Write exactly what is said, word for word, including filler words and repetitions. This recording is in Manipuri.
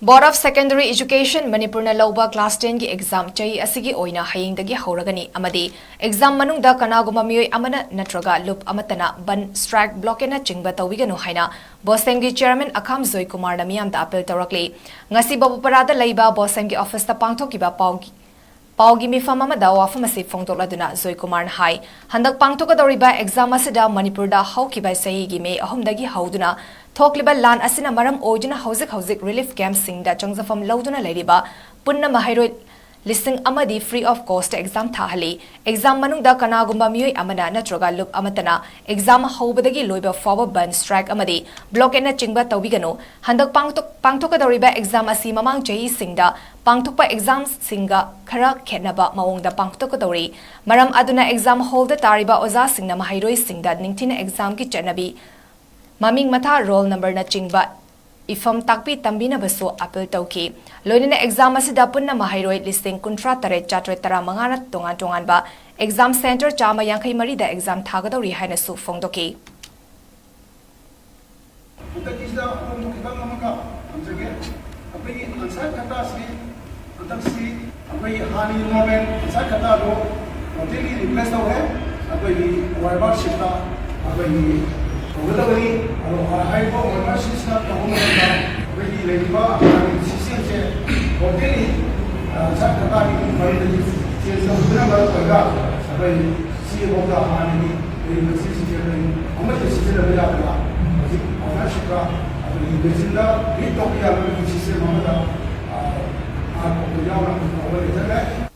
Board of Secondary Education ꯃꯅꯤꯄꯨꯔꯅ ꯂꯧꯕ class ten ꯒꯤ exam ꯆꯍꯤ ꯑꯁꯤꯒꯤ ꯑꯣꯏꯅ ꯍꯌꯦꯡꯗꯒꯤ ꯍꯧꯔꯒꯅꯤ ꯑꯃꯗꯤ exam ꯃꯅꯨꯡꯗ ꯀꯅꯥꯒꯨꯝꯕ ꯃꯤꯑꯣꯏ ꯑꯃꯅ ꯅꯠꯇ꯭ꯔꯒ ꯂꯨꯞ ꯑꯃꯠꯇꯅ ꯕꯟ, strike, blockade ꯅꯆꯤꯡꯕ ꯇꯧꯕꯤꯒꯅꯨ ꯍꯥꯏꯅ BOSEM ꯒꯤ chairman ꯑꯈꯥꯝ ꯖꯣꯏꯀꯨꯃꯥꯔꯅ ꯃꯤꯌꯥꯝꯗ appeal ꯇꯧꯔꯛꯂꯤ꯫ ꯉꯁꯤ ꯕꯕꯨꯄꯔꯥꯗ ꯂꯩꯕ BOSEM ꯒꯤ office ꯇ ꯄꯥꯡꯊꯣꯛꯈꯤꯕ ꯄꯥꯎꯒꯤ ꯄꯥꯎꯒꯤ ꯃꯤꯐꯝ ꯑꯃꯗ ꯋꯥꯐꯝ ꯑꯁꯤ ꯐꯣꯡꯗꯣꯛꯂꯗꯨꯅ ꯖꯣꯏꯀꯨꯃꯥꯔꯅ ꯍꯥꯏ, ꯍꯟꯗꯛ ꯄꯥꯡꯊꯣꯛꯀꯗꯧꯔꯤꯕ exam ꯑꯁꯤꯗ ꯃꯅꯤꯄꯨꯔꯗ ꯍꯧꯈꯤꯕ ꯆꯍꯤꯒꯤ ꯃꯦ ꯑꯍꯨꯝꯗꯒꯤ ꯍꯧꯗꯨꯅ ꯊꯣꯛꯂꯤꯕ ꯂꯥꯟ ꯑꯁꯤꯅ ꯃꯔꯝ ꯑꯣꯏꯗꯨꯅ ꯍꯧꯖꯤꯛ ꯍꯧꯖꯤꯛ relief camp ꯁꯤꯡꯗ ꯆꯪꯖꯐꯝ ꯂꯧꯗꯨꯅ ꯂꯩꯔꯤꯕ ꯄꯨꯟꯅ ꯃꯍꯩꯔꯣꯏ ꯂꯤꯁꯤꯡ ꯑꯃꯗꯤ free of cost exam ꯊꯥꯍꯜꯂꯤ꯫ Exam ꯃꯅꯨꯡꯗ ꯀꯅꯥꯒꯨꯝꯕ ꯃꯤꯑꯣꯏ ꯑꯃꯅ ꯅꯠꯇ꯭ꯔꯒ ꯂꯨꯞ ꯑꯃꯠꯇꯅ exam ꯍꯧꯕꯗꯒꯤ ꯂꯣꯏꯕ ꯐꯥꯎꯕ ꯕꯟ, strike ꯑꯃꯗꯤ blockade ꯅꯆꯤꯡꯕ ꯇꯧꯕꯤꯒꯅꯨ꯫ ꯍꯟꯗꯛ ꯄꯥꯡꯊꯣꯛ-, ꯄꯥꯡꯊꯣꯛꯀꯗꯧꯔꯤꯕ exam ꯑꯁꯤ ꯃꯃꯥꯡ ꯆꯍꯤꯁꯤꯡꯗ ꯄꯥꯡꯊꯣꯛꯄ exam ꯁꯤꯡꯒ ꯈꯔ ꯈꯦꯠꯅꯕ ꯃꯑꯣꯡꯗ ꯄꯥꯡꯊꯣꯛꯀꯗꯧꯔꯤ꯫ ꯃꯔꯝ ꯑꯗꯨꯅ exam hall ꯗ ꯇꯥꯔꯤꯕ ꯑꯣꯖꯥꯁꯤꯡꯅ ꯃꯍꯩꯔꯣꯏꯁꯤꯡꯗ ꯅꯤꯡꯊꯤꯅ exam ꯒꯤ ꯆꯠꯅꯕꯤ, ꯃꯃꯤꯡ ꯃꯊꯥ, roll number ꯅꯆꯤꯡꯕ ꯏꯐꯝ ꯇꯥꯛꯄꯤ ꯇꯝꯕꯤꯅꯕꯁꯨ appeal ꯇꯧꯈꯤ꯫ ꯂꯣꯏꯅꯅ exam ꯑꯁꯤꯗ ꯄꯨꯟꯅ ꯃꯍꯩꯔꯣꯏ ꯂꯤꯁꯤꯡ ꯀꯨꯟꯊ꯭ꯔꯥ ꯇꯔꯦꯠ ꯆꯥꯇ꯭ꯔꯦꯠ ꯇꯔꯥ ꯃꯉꯥꯅ ꯇꯣꯉꯥꯟ ꯇꯣꯉꯥꯟꯕ exam centre ꯆꯥꯝꯃ ꯌꯥꯡꯈꯩ ꯃꯔꯤꯗ exam ꯊꯥꯒꯗꯧꯔꯤ ꯍꯥꯏꯅꯁꯨ ꯐꯣꯡꯗꯣꯛꯈꯤ꯫ ꯍꯟꯗꯛꯀꯤꯁꯤꯗ ꯑꯍꯣꯡꯕ ꯈꯤꯇꯪ ꯑꯃꯒ ꯊꯝꯖꯒꯦ꯫ ꯑꯩꯈꯣꯏꯒꯤ ꯑꯟꯁꯥꯔ ꯈꯇꯥꯁꯤ ꯍꯟꯗꯛꯁꯤ ꯑꯩꯈꯣꯏꯒꯤ ꯍꯥꯟꯅꯒꯤ normal ꯑꯟꯁꯥꯔ ꯈꯇꯥꯗꯣ totally replace ꯇꯧꯔꯦ꯫ ꯑꯩꯈꯣꯏꯒꯤ OMR sheet ꯇ ꯑꯩꯈꯣꯏꯒꯤ ꯇꯧꯒꯗꯕꯅꯤ꯫ ꯑꯗꯣ ꯍꯥꯏꯔꯤꯕ OMR sheet ꯁꯤꯅ ꯇꯧꯕ ꯃꯇꯝꯗ ꯑꯩꯈꯣꯏꯒꯤ ꯂꯩꯔꯤꯕ ꯍꯥꯟꯅꯒꯤ system ꯁꯦ totally ꯑꯟꯁꯥꯔ ꯈꯇꯥꯒꯤ ꯃꯔꯝꯗꯒꯤ change ꯇꯧꯗꯨꯅ ꯃꯔꯝ ꯑꯣꯏꯔꯒ ꯑꯩꯈꯣꯏ ꯁꯤꯐꯥꯎꯗ ꯍꯥꯟꯅꯒꯤ ꯂꯩꯔꯤꯕ ꯆꯦꯁꯤꯡꯁꯦ ꯑꯩꯈꯣꯏ ꯑꯃꯠꯇ ꯁꯤꯖꯤꯟꯅꯕ ꯌꯥꯗꯅ ꯍꯧꯖꯤꯛ OMR sheet ꯇ ꯑꯩꯈꯣꯏꯒꯤ machine ꯗ read ꯇꯧꯕ ꯌꯥꯕꯒꯤ system ꯑꯃꯗ, ꯑ, ꯍꯥꯟꯅ ꯌꯥꯎꯅ ꯇꯧꯕ ꯂꯩꯖꯈ꯭ꯔꯦ꯫